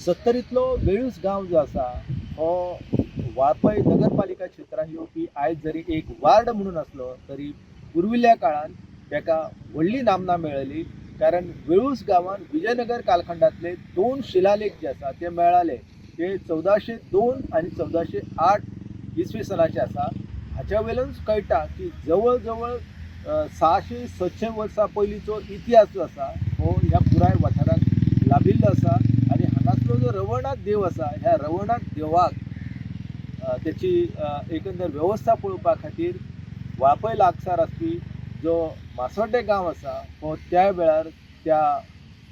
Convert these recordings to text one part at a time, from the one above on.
सत्तरींतलो वेळूस गांव जो आसा हो वाळपय नगरपालिका क्षेत्रांत येवपी आयज जरी एक वार्ड म्हणून आसलो तरी पुर्विल्ल्या काळान ताका व्हडली नामना मेळ्ळी, कारण वेळूस गांवान विजयनगर कालखंडांतले दोन शिलालेख जे आसा ते मेळाले. ते 1402 आनी 1408 इसवी सनाचे आसा. हाच्या वयल्यानूच कळटा की जवळ जवळ 600-700 वर्सां पयलींचो इतिहास जो आसा हो ह्या पुराय वाठाराक लाभिल्लो आसा. आनी हांगासलो जो रवळनाथ देव आसा, ह्या रवळनाथ देवाक तेची एकंदर वेवस्था पळोवपा खातीर वाळपय लागसार आसपी जो मासोड्डें गांव आसा हो त्या वेळार त्या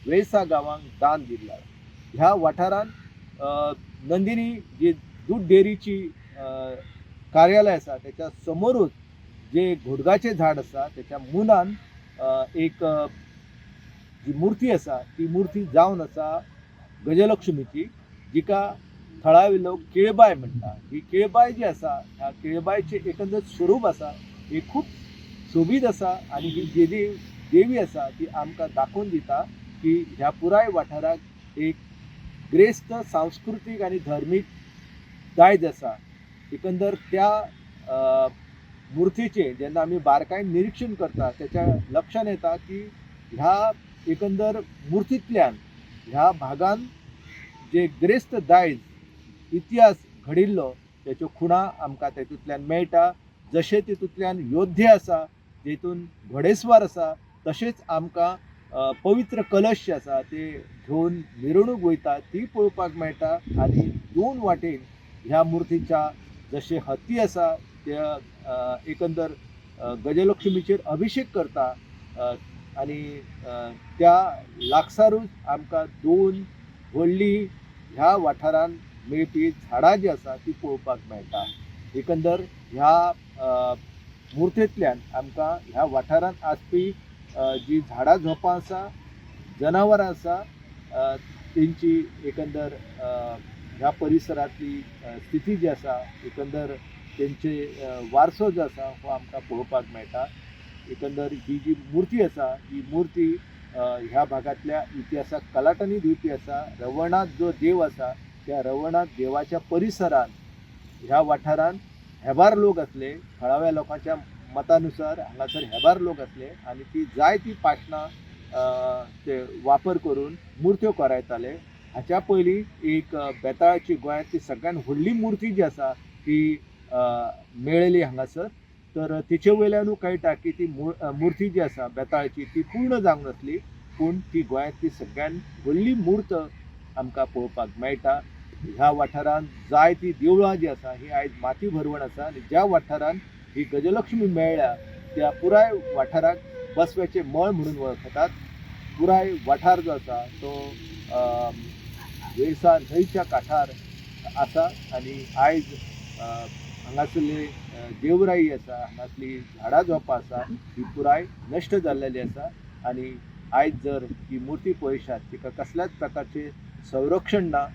वेळसा गांवांक दान दिल्लो. ह्या वाठारांत नंदिनी जी दूद डेअरीची कार्यालय आसा त्याच्या समोरूच जे घोडगाचें झाड आसा त्याच्या मुनान एक जी मूर्ती आसा ती मूर्ती जावन आसा गजलक्ष्मीची, जिका थळावे लोक केळबाय म्हणटा. ही केळबाय जी आसा, ह्या केळबायचें एकंदर स्वरूप आसा हे खूब सोबीत आसा आनी ही जी देवी आसा ती आमकां दाखोवन दिता की ह्या पुराय वाठाराक एक ग्रेस्त सांस्कृतीक आनी धर्मीक दायज आसा. एकंदर त्या मुर्तीचें जेन्ना आमी बारकायेन निरिक्षण करता तेच्या लक्षान येता की ह्या एकंदर मुर्तींतल्यान ह्या भागान जे ग्रेस्त दायज इतिहास घडिल्लो तेच्यो खुणा आमकां तेतूंतल्यान मेळटा. जशें तितूंतल्यान योद्धे आसा, जेतून घोडेस्वार आसा, तशेंच आमकां पवित्र कलश जे आसा ते घेवन मिरवणूक वयता ती पळोवपाक मेळटा. आनी दोन वाटेन ह्या मुर्तीच्या जशे हत्ती आसा त्या एकंदर गजलक्ष्मीचेर अभिशेक करता आनी त्या लागसारूच आमकां दोन व्हडली ह्या वाठारांत मेळपी झाडां जी आसा ती पळोवपाक मेळटा. एकंदर ह्या मुर्तींतल्यान आमकां ह्या वाठारांत आसपी जी झाडां झोपां आसा, जनावरां आसा, तेंची एकंदर ह्या परिसरांतली स्थिती जी आसा, एकंदर तेंचे वारसो जो आसा हो आमकां पळोवपाक मेळटा. एकंदर ही जी मूर्ती आसा ही मूर्ती ह्या भागांतल्या इतिहासाक कलाटणी दिवपी आसा. रवळनाथ जो देव आसा त्या रवळनाथ देवाच्या परिसरांत ह्या वाठारांत हेबार लोक आसले. थळाव्या लोकांच्या मतानुसार हांगासर हेबार लोक आसले आनी ती जायती पाशणां ते वापर करून मुर्त्यो कोरायताले. हाच्या पयलीं एक बेताळाची गोंयांतली सगळ्यात व्हडली मूर्ती जी आसा ती मेळ्ळी हांगासर. तर तिचे वयल्यानूय कळटा की ती मूर्ती जी आसा बेताळाची ती पूर्ण जावंक नासली, पूण ती गोंयांतली सगळ्यात व्हडली मूर्त आमकां पळोवपाक मेळटा. ह्या वाठारांत जायतीं देवळां जीं आसा ही आयज माती भरवण आसा आनी ज्या वाठारांत ही गजलक्ष्मी मेळ्ळ्या त्या पुराय वाठाराक बसव्याचें मळ म्हणून वळखतात. पुराय वाठार जो आसा तो वेळसा न्हंयच्या कांठार आसा आनी आयज हांगासरली देवराई आसा, हांगासली झाडां झोपां आसा ही पुराय नश्ट जाल्लेली आसा. आनी आयज जर ही मूर्ती पळयशात तिका कसल्याच प्रकारचें संरक्षण ना.